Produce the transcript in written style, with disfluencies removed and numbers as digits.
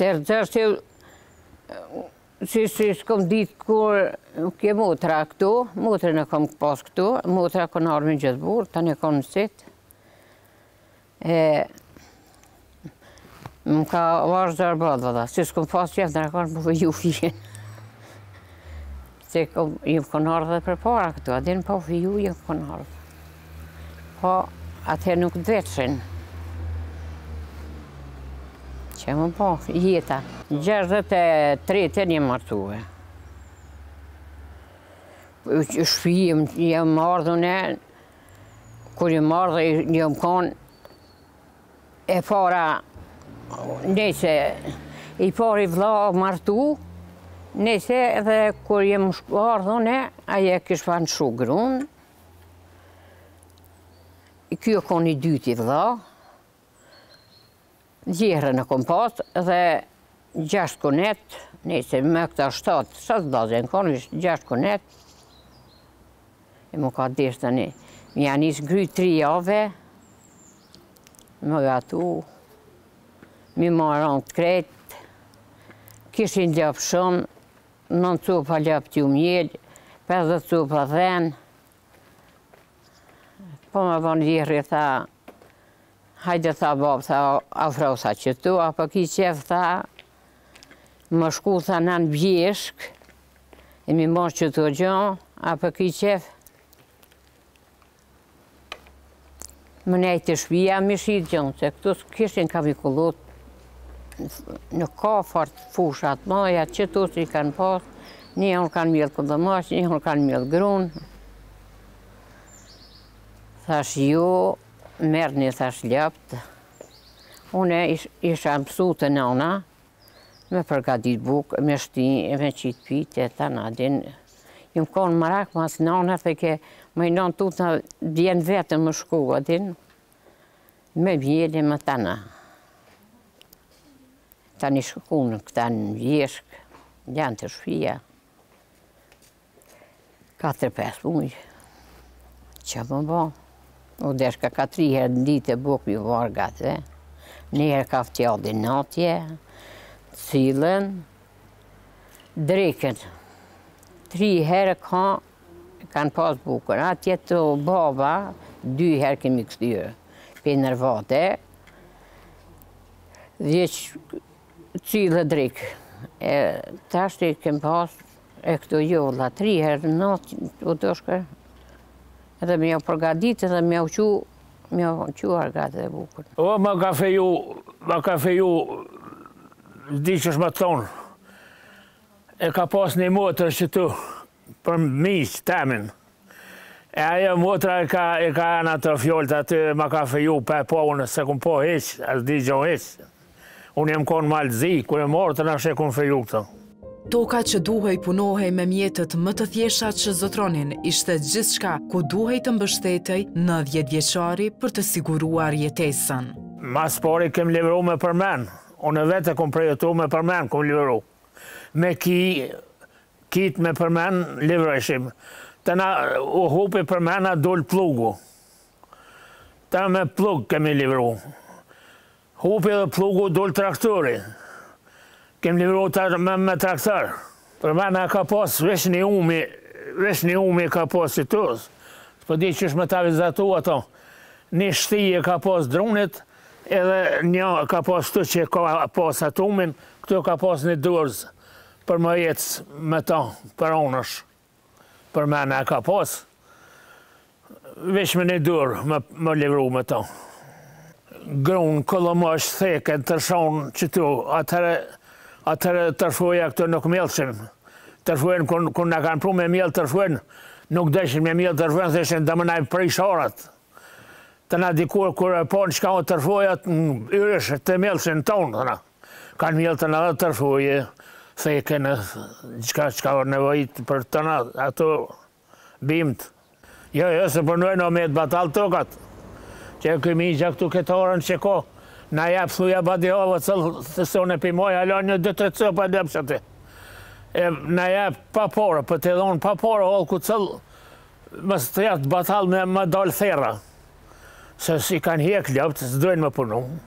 Tërë si si s'kom ditë kur ke motra këtu, motrën e kom pas këtu, motra kon ardhë me gjithë burrë, tani kon në sit. E, më ka vazhë zërë bëtë, vëlla, si s'kom pas qef, në rekon më feju fijen. Se kom, jem kon ardhë dhe përpara këtu, a din pa feju jem kon ardhë. Po, atëherë nuk dvetshin. Që më po, jeta. 63 jam martue. Shpi jam ardhë une, kur jam ardhë, jam konë e para, nejse, i pari vlla martu, nejse edhe kur jam ardhë une, ai e kish pa lshu grun, Ky o kon i dyti vëlla. Vjehrrën e kom pas dhe gjashtë kunet, nejse me këta shtatë, sa të vllazën konë, gjashtë kunet. E më ka desht tani, me ja nis gry tri jave, me gatu, mi marrë të krejt, kishin lopë shumë, nëntë copa lopë t'ju mjelë, 50 copa dhenë, Po më vonë vjehrri tha, hajde tha babë, tha, afro tha qëtu, a po ki qef, tha, me shku tha në në bjeshkë, e mi marrë qëto gjo, a po ki qef, me nejtë te shpia, me shit gjo, se këtu s'kishin ka mi kullut, nuk ka fort fushat maja, qëtu si kanë pas, një herë kanë mjellë kollomaq, një herë kanë mjellë grun, Thash jo, merrni thash lopt. Une isha mësu te nana, me përgatit bukë, me shti, me qitë pite, tana, din. Jam konë marak mas nane, thojke, më i nanë tutna vjen vetëm me shku, a din, me mjeli me tana. Tani shkun këta në bjeshkë, janë te shpia. Katër, pesë muj. Që më bo? U deshka ka tri herë në ditë bukë me ju bo argatve. Një herë kaftjallin natje, cilën, drekën. Tri herë ka, kanë pas bukën. Atje te baba, dy herë kemi kthyer. Pe nervate, veç cilë drekë. E tashti kem pas E këtu jo, vlla, tri herë në natë u dashke, edhe me jau përgadit edhe me jau qu, me jau qu argatëve bukën. O, ma ka feju, ma ka feju, s'di qysh me thonë, e ka pas një motër qëtu, për miqë temin, e ajo motra e ka, e ka anë ato fjalët aty, ma ka feju, pa e pa unë, s'e kom pa hiq, as di gjo hiq. Unë jam konë Mal të Zi, kur e morë të nashe kom feju këtë. Toka që duhej punohej me mjetet më të thjeshta që zotëronin ishte gjithçka ku duhej të mbështetej në dhjetëvjeçari për të siguruar jetesën. Ma s'pari kem livru me përmen, unë vetë e kom përjetu me përmen, kom livru. Me ki, kit me përmen livrojshim. Të na u hupi përmena dul pllugu. Ta me pllug kemi livru. Hupi edhe pllugu dul traktori. Kem livru ta me, me traktor. Përmena ka pas veç një umi, veç një umi ka pas si tuz. S'po di qysh me ta vizatu ato. Një shtije ka pas drunit, edhe një ka pas këtu që ka pas atë umin, këtu ka pas një dorëz për me ecë me to, për onësh. Përmena e ka pas, veç me një dorë me, me livru me to. Grun, kollomosh, theken, tërshon, qëtu, atëherë, atëherë tërshoja këtu nuk mjellshim. Tërshojen, kur, kur na kanë pru me mjell tërshojen, nuk dëshin me mjell tërshojen, thëshin do me na i prish arat. Të na dikur, kur e panë çka o tërshoja, yresh të mjellshin tonë, thëna. Kanë mjellë të na dhe tërshuje, theken, çka, çka nevojit për të na, ato bimt. Jo, jo, se punojnë o met batal tokat. Që e këmi gja këtu këtë orën që ko, na jep thuja badihava, cëllë, se se unë e pimoj, hala një, dy, tre copa lëpsh aty. E na jep pa pore, për të dhonë pa pore, ku cëllë, mos të jetë batal me, me dalë therra. Se si kanë hjek lopët, s'dojnë me punu.